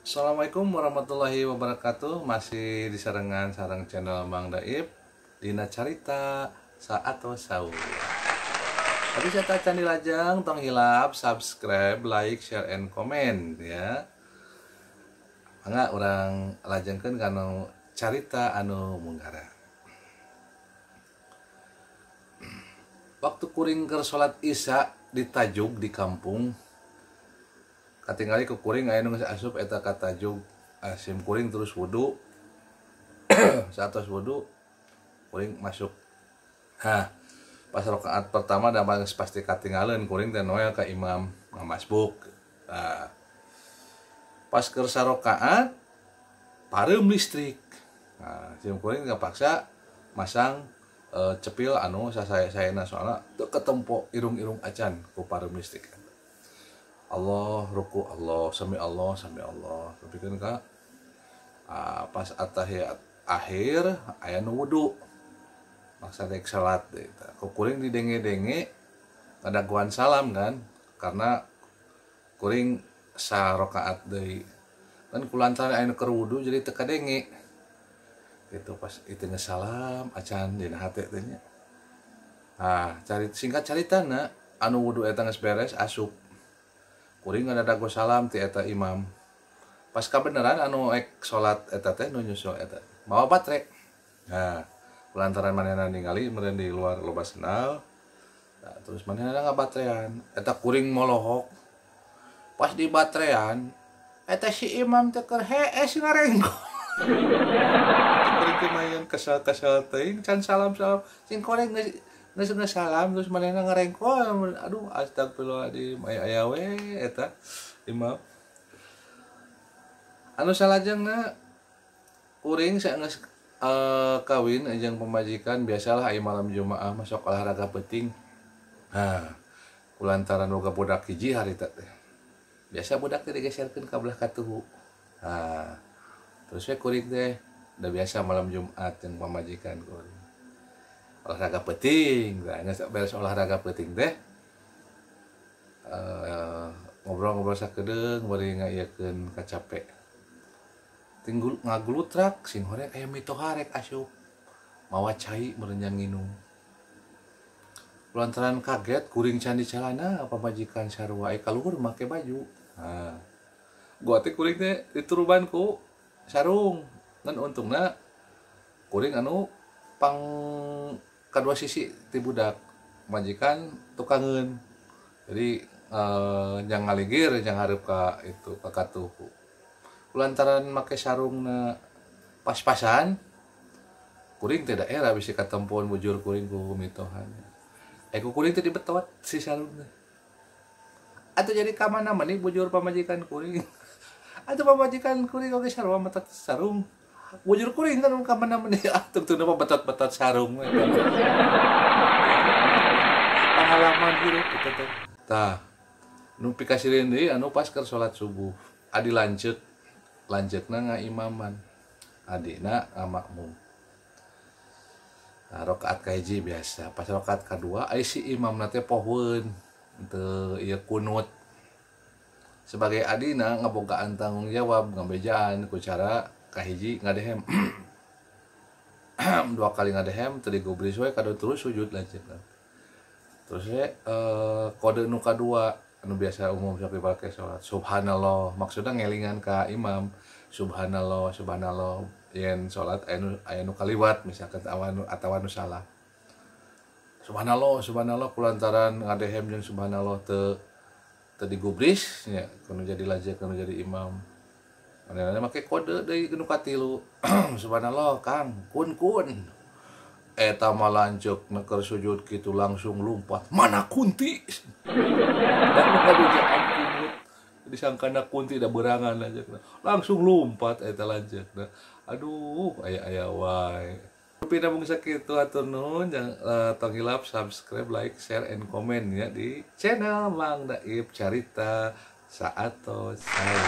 Assalamualaikum warahmatullahi wabarakatuh. Masih di sarengan sareng channel Mang Daib dina carita saat sahur. Tapi saya tak can dilajeng, tong hilap subscribe, like, share, and comment ya. Mangga urang lajengkeun kana carita anu munggara. Waktu kuring keur salat Isya di tajug di kampung, katingali ku kuring aya nu geus asup eta ka tajug, sim kuring terus wudu. Saatos wudu kuring masuk. Hah, pas rakaat pertama da geus pasti katingaleun kuring teh noel ka imam ngamasbuk. Nah, pas keur sarakaat pareum listrik. Nah, sim kuring kapaksa masang cepil anu sasaya-sayana soalna teu ketempo irung-irung acan ku pareum listrik. Allah ruku Allah sami Allah sami Allah tapi kan ka pas atahiyat akhir aya nu wudu maksa dek salat eta ku kuring didenge-denge ngadaguan salam kan karena kuring sarakaat deui kan kulantaran aya nu keur wudu jadi teu kadenge gitu pas itu ngesalam acan dina hate teh nya. Ah, cari singkat caritana anu wudu eta geus beres asup kuring ngadago salam ti eta imam. Pas kabeneran anu ek salat eta teh nu nyusul eta mawa batre. Nah, lantaran manehna ningali meureun di luar loba sendal. Nah, terus manehna ngabatrean eta kuring molohok. Pas di batrean eta si imam teh keur hees ngarenggo. Kuring teh mayan kesel-kesel teuing can salam-salam sing koreng geus salam terus manehna ngarengko. Aduh astagfirullahaladzim aya aya we eta imam. Anu salajengna kuring saenggeus kawin jeung pamajikan biasalah aya malam Jumaah masuk olahraga peuting. Nah, kulantaran boga budak hiji harita teh. Biasa budak teh digeserkeun ka belah katuhu. Nah, terus we kuring teh udah biasa malam Jumat jeung pamajikan kuring olahraga peuting. Nah, geus beres olahraga peuting teh ngobrol-ngobrol sakedeung bari ngaieukeun kacape. Tinggul ngaglutrak sing horeng aya mitoha rek asup mawa cai meureun nginum. Kulantaran kaget kuring can di calana pamajikan sarua aya kaluhur make baju. Nah, gua teh kuring teh dituruban ku sarung. Ngan untungna kuring anu pang kedua sisi ti budak majikan tukangeun. Jadi jang ngaligir jang hareup ka itu ka katuhu. Kulantaran make sarungna pas-pasan kuring teh daerah bisi katempoan bujur kuring ku mitohan. Ku kuring teh dibetot si sarungna. Atuh jadi ka mana mani bujur pamajikan kuring. Atuh pamajikan kuring oge sarua metot sarung. Bujur kuring kan ka mana mani atuh teu betot-betot sarung we. Pengalaman hirup eta teh. Tah, nu pikasireun deui anu pas keur salat subuh. Adi lanceuk, lanceukna ngaimaman, adina ngamakmum. Nah, rakaat kahiji biasa, pas rakaat kadua ai si imamna teh pohoeun teu ieu kunut. Sebagai adina ngabogaan tanggung jawab ngabejaan ku cara kahiji ngadehem. Dua kali ngadehem teu digubris we kadu terus sujud lanceukna. Terus we kode nu kadua anu biasa umum sok dipake salat subhanallah maksudna ngelingan ka imam subhanallah subhanallah yen salat aya nu kaliwat misalkan atawa nu salah subhanallah subhanallah kulantaran ngadehem jeung subhanallah teu digubris nya kudu jadi lanceuk kudu jadi imam. Manehna make kode deui nu katilu subhanallah Kang kun kun eta mah lanceuk keur sujud kitu langsung lompat mana kunti. Dan ngabejaan kunut disangkana kunti da berangan lanceukna langsung lompat eta lanceukna. Aduh aya-aya wae. Tapi namung sakitu atur nuhun jangan tong hilap subscribe, like, share, and comment ya di channel Mang Daib Carita Saatos Sahur.